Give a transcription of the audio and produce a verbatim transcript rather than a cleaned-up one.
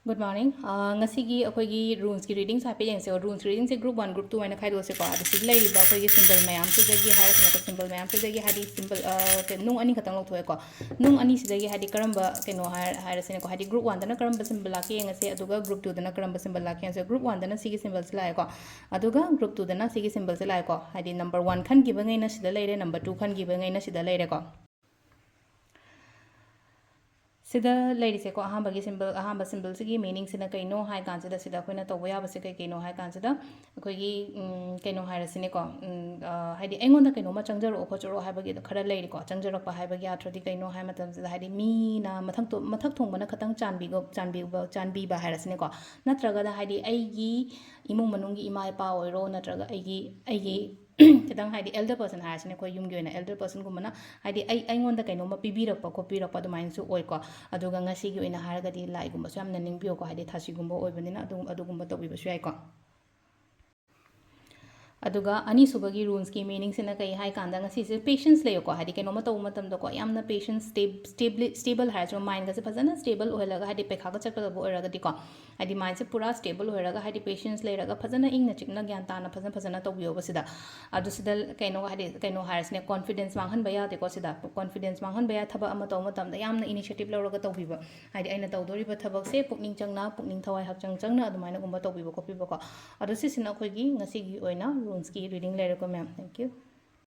Good morning. ꯑ, ꯉꯁꯤꯒꯤ ꯑꯩꯈꯣꯏꯒꯤ runesꯀꯤ readingꯁꯦ ꯍꯥꯏꯐꯦꯠ ꯌꯦꯡꯁꯦ꯫ Runes readingꯁꯦ group one, group two ꯍꯥꯏꯅ ꯈꯥꯏꯗꯣꯛꯁꯦꯀꯣ꯫ ꯑꯗ ꯁꯤꯗ ꯂꯩꯔꯤꯕ ꯑꯩꯈꯣꯏꯒꯤ symbol ꯃꯌꯥꯝꯁꯤꯗꯒꯤ ꯍꯥꯏꯔꯁꯤꯅꯦꯀꯣ, symbol ꯃꯌꯥꯝꯁꯤꯗꯒꯤ ꯍꯥꯏꯗꯤ symbol, ꯑ, ꯀꯩ-, ꯅꯨꯡ ꯑꯅꯤ ꯈꯛꯇꯪ ꯂꯧꯊꯣꯛꯑꯦꯀꯣ꯫ ꯅꯨꯡ ꯑꯅꯤꯁꯤꯗꯒꯤ ꯍꯥꯏꯗꯤ ꯀꯔꯝꯕ ꯀꯩꯅꯣ ꯍꯥꯏ-, ꯍꯥꯏꯔꯁꯤꯅꯦꯀꯣ, ꯍꯥꯏꯗꯤ group oneꯗꯅ ꯀꯔꯝꯕ symbol ꯂꯥꯛꯀꯦ ꯌꯦꯡꯉꯁꯦ, ꯑꯗꯨꯒ group twoꯗꯅ ꯀꯔꯝꯕ symbol ꯂꯥꯛꯀꯦ ꯌꯦꯡꯉꯁꯦ꯫ Group oneꯗꯅ ꯁꯤꯒꯤ symbolꯁꯦ ꯂꯥꯛꯑꯦꯀꯣ, ꯑꯗꯨꯒ group twoꯗꯅ ꯁꯤꯒꯤ symbolꯁꯦ ꯂꯥꯛꯑꯦꯀꯣ꯫ ꯍꯥꯏꯗꯤ number one ꯈꯟꯈꯤꯕꯉꯩꯅ ꯁꯤꯗ ꯂꯩꯔꯦ, number two ꯈꯟꯈꯤꯕꯉꯩꯅ ꯁꯤꯗ ꯂꯩꯔꯦꯀꯣ꯫ ꯁꯤꯗ ꯂꯩꯔꯤꯁꯦꯀꯣ, ꯑꯍꯥꯟꯕꯒꯤ symbol, ꯑꯍꯥꯟꯕ symbolꯁꯤꯒꯤ meaningꯁꯤꯅ ꯀꯩꯅꯣ ꯍꯥꯏ ꯀꯥꯟꯁꯤꯗ, ꯁꯤꯗ ꯑꯩꯈꯣꯏꯅ ꯇꯧꯕ ꯌꯥꯕꯁꯦ ꯀꯩ ꯀꯩꯅꯣ ꯍꯥꯏ ꯀꯥꯟꯁꯤꯗ, ꯑꯩꯈꯣꯏꯒꯤ, ꯎꯝ, ꯀꯩꯅꯣ ꯍꯥꯏꯔꯁꯤꯅꯦꯀꯣ, ꯎꯝ, ꯑ, ꯍꯥꯏꯗꯤ ꯑꯩꯉꯣꯟꯗ ꯀꯩꯅꯣꯝꯃ ꯆꯪꯖꯔꯛꯑꯣ ꯈꯣꯠꯆꯔꯛꯑꯣ ꯍꯥꯏꯕꯒꯤ ꯈꯔ ꯂꯩꯔꯤꯀꯣ꯫ ꯆꯪꯖꯔꯛꯄ ꯍꯥꯏꯕꯒꯤ ꯑꯥꯔꯊꯗꯤ ꯀꯩꯅꯣ ꯍꯥꯏ ꯃꯇꯝꯁꯤꯗ, ꯍꯥꯏꯗꯤ ꯃꯤꯅ ꯃꯊꯛ ꯊꯣ-, ꯃꯊꯛ ꯊꯣꯡꯕꯅ ꯈꯇꯪ ꯆꯥꯟꯕꯤꯒ-, ꯆꯥꯟꯕꯤꯕ, ꯆꯥꯟꯕꯤꯕ ꯍꯥꯏꯔꯁꯤꯅꯦꯀꯣ, ꯅꯠꯇ꯭ꯔꯒꯅ ꯍꯥꯏꯗꯤ ꯑꯩꯒꯤ ꯏꯃꯨꯡ ꯃꯅꯨꯡꯒꯤ ꯏꯃꯥ ꯏꯄꯥ ꯑꯣꯏꯔꯣ, ꯅꯠꯇ꯭ꯔꯒ ꯑꯩꯒꯤ, ꯑꯩꯒꯤ ꯈꯤꯇꯪ ꯍꯥꯏꯗꯤ elder person ꯍꯥꯏꯔꯁꯤꯅꯦ, ꯑꯩꯈꯣꯏ ꯌꯨꯝꯒꯤ ꯑꯣꯏꯅ elder personꯒꯨꯝꯕꯅ ꯍꯥꯏꯗꯤ ꯑꯩ, ꯑꯩꯉꯣꯟꯗ ꯀꯩꯅꯣꯝꯃ ꯄꯤꯕꯤꯔꯛꯄ ꯈꯣꯠꯄꯤꯔꯛꯄ ꯑꯗꯨꯃꯥꯏꯅꯁꯨ ꯑꯣꯏꯀꯣ꯫ ꯑꯗꯨꯒ ꯉꯁꯤꯒꯤ ꯑꯣꯏꯅ ꯍꯥꯏꯔꯒꯗꯤ ꯂꯥꯏꯒꯨꯝꯕꯁꯨ ꯌꯥꯝꯅ ꯅꯤꯡꯕꯤꯌꯨꯀꯣ, ꯍꯥꯏꯗꯤ ꯊꯥꯁꯤꯒꯨꯝꯕ ꯑꯣꯏꯕꯅꯤꯅ ꯑꯗꯨꯒꯨꯝ-, ꯑꯗꯨꯒꯨꯝꯕ ꯇꯧꯕꯤꯕꯁꯨ ꯌꯥꯏꯀꯣ꯫ ꯑꯗꯨꯒ ꯑꯅꯤꯁꯨꯕꯒꯤ runesꯀꯤ meaningꯁꯤꯅ ꯀꯩ ꯍꯥꯏ ꯀꯥꯟꯗ, ꯉꯁꯤꯁꯦ patience ꯂꯩꯌꯨꯀꯣ, ꯍꯥꯏꯗꯤ ꯀꯩꯅꯣꯝꯃ ꯇꯧꯕ ꯃꯇꯝꯗꯀꯣ, ꯌꯥꯝꯅ patience, stab-, stabli-, stable ꯍꯥꯏꯔꯁꯨ, mindꯒꯁꯦ ꯐꯖꯅ stable ꯑꯣꯏꯍꯜꯂꯒ, ꯍꯥꯏꯗꯤ ꯄꯩꯈꯥꯒ ꯆꯠꯀꯗꯕ ꯑꯣꯏꯔꯒꯗꯤꯀꯣ, ꯍꯥꯏꯗꯤ mindꯁꯦ ꯄꯨꯔꯥ stable ꯑꯣꯏꯔꯒ, ꯍꯥꯏꯗꯤ patience ꯂꯩꯔꯒ, ꯐꯖꯅ ꯏꯪꯅ ꯆꯤꯛꯅ ꯒ꯭ꯌꯥꯟ ꯇꯥꯅ ꯐꯖꯅ ꯐꯖꯅ ꯇꯧꯕꯤꯌꯣꯕ ꯁꯤꯗ꯫ ꯑꯗꯨ ꯁꯤꯗ ꯀꯩꯅꯣ, ꯍꯥꯏꯗꯤ ꯀꯩꯅꯣ ꯍꯥꯏꯔꯁꯤꯅꯦ, confidence ꯃꯥꯡꯍꯟꯕ ꯌꯥꯗꯦꯀꯣ ꯁꯤꯗ꯫ Confidence ꯃꯥꯡꯍꯟꯕ ꯌꯥ-, ꯊꯕꯛ ꯑꯃ ꯇꯧꯕ ꯃꯇꯝꯗ ꯌꯥꯝꯅ initiative ꯂꯧꯔꯒ ꯇꯧꯕꯤꯕ꯫ ꯍꯥꯏꯗꯤ ꯑꯩꯅ ꯇꯧꯗꯣꯔꯤꯕ ꯊꯕꯛꯁꯦ ꯄꯨꯛꯅꯤꯡ ꯆꯪꯅ, ꯄꯨꯛꯅꯤꯡ ꯊꯋꯥꯏ ꯍꯛꯆꯥꯡ ꯆꯪꯅ ꯑꯗꯨꯃꯥꯏꯅꯒꯨꯝꯕ ꯇꯧꯕꯤꯕ ꯈꯣꯠꯄꯤꯕꯀꯣ꯫ ꯑꯗꯣ ꯁꯤꯁꯤꯅ ꯑꯩꯈꯣꯏꯒꯤ ꯉꯁꯤꯒꯤ ꯑꯣꯏꯅ runesꯀꯤ reading ꯂꯩꯔꯦꯀꯣ ꯃꯌꯥꯝ꯫ Thank you꯫